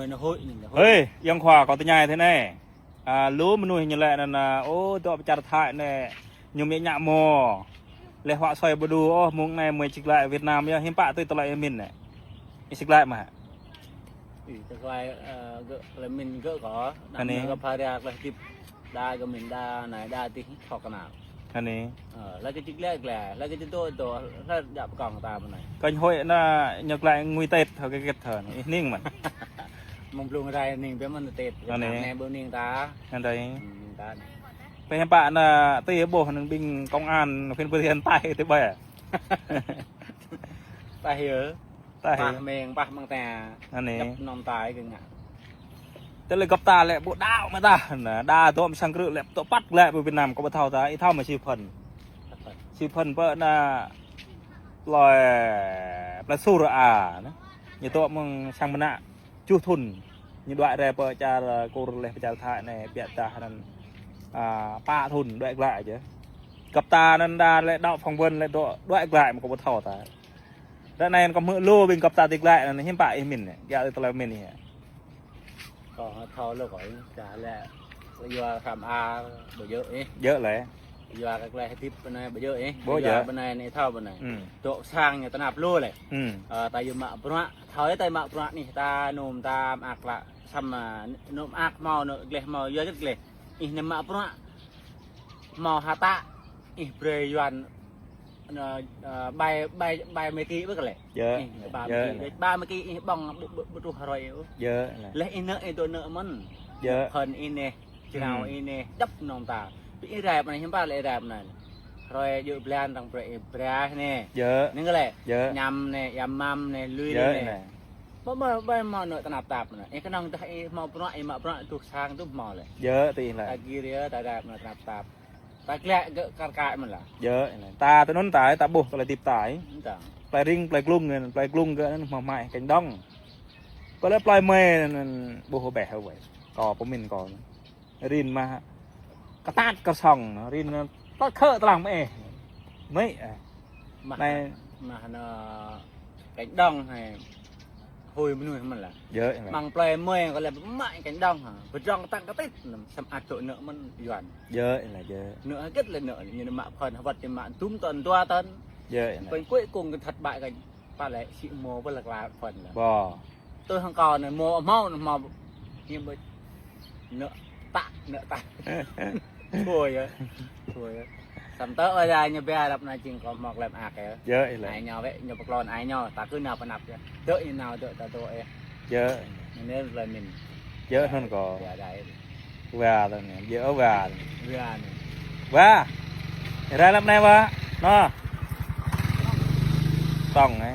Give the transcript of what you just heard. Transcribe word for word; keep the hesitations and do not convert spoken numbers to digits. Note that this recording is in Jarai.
Hơi, hơi. Ơi, Yang Khua, kâo tơña thế này. À, lu mơnuih ñu laĭ anŭn, à, ô, dŏ pơ čar Thái anai, ñu mĭn ñă mơ̆. Laih huă sui ƀu đu, ô, mơ̆ng anai mơi či glaĭ Việt Nam yơh, hiư̆m pă tui tơlơi ih mĭn anai. Ih či glaĭ mơ̆ hă? Ih, tơlơi, ơ, gơ̆, tơlơi mĭn gơ̆ kâo, anai. Anăm gơ̆ pha ria tơlơi hơdip. Đa gơ̆ mĭn đa anai, đa tih thŏk kơnăl. Anai. Ơ, laĭ kơ či glaĭ glaĭ, laĭ kơ či dŏ dŏ, laĭ djă̱ pơkŏng ta mơ̆n anai. Kơnh hơi anŭn ñu glaĭ ngui Tết, hơi kơ Tết hơi, ih ning mơ̆n. Mơ̆ng blung rai ning biă mơ̆n Tết, anai. Anai ƀu ning ta. Anai. Hmm, ning ta anai. Pơhiăp anŭn, tui ƀuh anŭn ƀing công an, phiên bơi hiện tại tui ƀai. Tah yơh. Tah yơh. Pah meng, pah meng ta. Anai. Djăp nong tai kơ ngă. Tơlơi gơ̆p ta lĕ ƀu đaŏ mơ̆ tah. Anai, đa dŏ mơ̆ sang krư̆ lĕ dŏ păt glaĭ pơ Việt Nam kâo ƀu thâo ta, ih thâo mơ̆ Siu Phăn. Siu Phăn pơ anai plơi, plơi Sur a, anai. Ñu dŏ mơ̆ng sang mơnă tơjuh thŭn. Ñu đuaĭ rai pơ čar, ơ, Kur laih pơ čar Thái anai, biă dah anŭn, à, pă thŭn đuaĭ glaĭ yơh. Gơ̆p ta anŭn đa lĕ đaŏ phỏng vấn lĕ dŏ đuaĭ glaĭ mơ̆ kâo ƀu thâo ta. Ră anai kâo hmư̆ lu ƀing gơ̆p ta či glaĭ anŭn hiư̆m pă ih mĭn anai, kiăng tui tơlơi mĭn ih. Kâo thâo lu kâo, čah lĕ yua hrăm a ƀu djơ̆ ih. Djơ̆ lĕ. Yua kơ tơlơi hơdip pơ anai ƀu djơ̆ ih. Ƀu djơ̆. Yua pơ anai anai thâo pơ anai. Hmm. Dŏ sang ñu tơnap lu lĕ. Hmm. Ơ, ta yua mă bruă, thâo yơh ta mă bruă anih, ta num ta mơak lă, samơ̆, ơ, num mơak hmâo, num gleh hmâo, yua hơget gleh. Ih anai mă bruă, hmâo hơtă, ih brơi Yuan, anŭn, ơ, ƀai, ƀai, ƀai mơki ƀơi kơ lĕ. Djơ̆. Ih, ƀai mơki, djơ̆. Ƀai mơki ih ƀơ̆ng ƀu, ƀu, ƀu truh hrơi ôh. Djơ̆. Laih ih nao ih dŏ nao mơ̆n. Djơ̆. Phơn ih anai, jrao ih anai, djăp nong ta. Pi ih rai pơ anai, hiư̆m pă lĕ ih rai pơ anai. Hrơi djơ̆ blan tăng brơi ih brơi anai. Djơ̆. Ning kơ lĕ. Djơ̆. Ñăm anai, yăm măm anai, lui anai. Djơ̆ anai. Ƀu hmâo, ƀu hmâo nao tơnap tap anai. Ih kơnơ̆ng dah ih hmâo bruă, ih mă bruă, tuh sang tuh hmâo lĕ. Djơ̆, tui ih lĕ. Ta gir yơh, ta rai pơ anai tơnap tap. Ta glaĭ gơ̆ kar kaĭ mơ̆n lah. Djơ̆, ta tui anŭn ta, ta ƀuh tơlơi hơdip ta. Dah. Plơi Ring, plơi Glung, plơi Glung gơ̆ anŭn hmâo mai keng dong. Kơ lĕ plơi mơi anŭn ƀuh ƀĕ hơi wai. Kâo pơmĭn kâo. Rin mă kơtat kơsong, rin tơlơi khơ̆ tơlang mơi. Mơi, ơ. Mă, anai. Mă anŭn keng dong hơi. Hơi mơnuih mơ̆n lah. Djơ̆ lah. Mơ̆ng plơi mơi kơ lĕ mă keng dong ha. Pơdrŏng tăng kơtit, samơ̆ ăt dŏ nao mơ̆n Yuan. Djơ̆ lah, djơ̆. Nao hơget lĕ nao, ñu mă phơn hơwăt ñu mă dŭm tơn dua tơn. Djơ̆ lah. Pơ̆ng kuĭ kung kơ thăt ƀai kơ pă lĕ sĭ mơ̆ pơ lăk lăk phơn lah. Ƀô̆. Tui hăng kâo anai mơ̆ hmâo, hmâo. Ñu ƀu nao tah, nao tah. Thua yơh. Thua yơh. Samơ̆ tơ ơi dah ñu ƀiă lăp anai jing kâo hmâo klem ak yơh. Djơ̆ ih lĕ. Ai ñu wĕ, ñu pơklon ai ñu, ta kơ nao pơnăp yơh. Dŏ ih nao dŏ ta dŏ yơh. Djơ̆. Anai lĕ mĭn. Djơ̆ anŭn kâo. Ƀiă dah yơh. Wa tơ anai, djơ̆ wa. Wa anai. Wa. Rai lăp anai wa. Nô. Tong anai.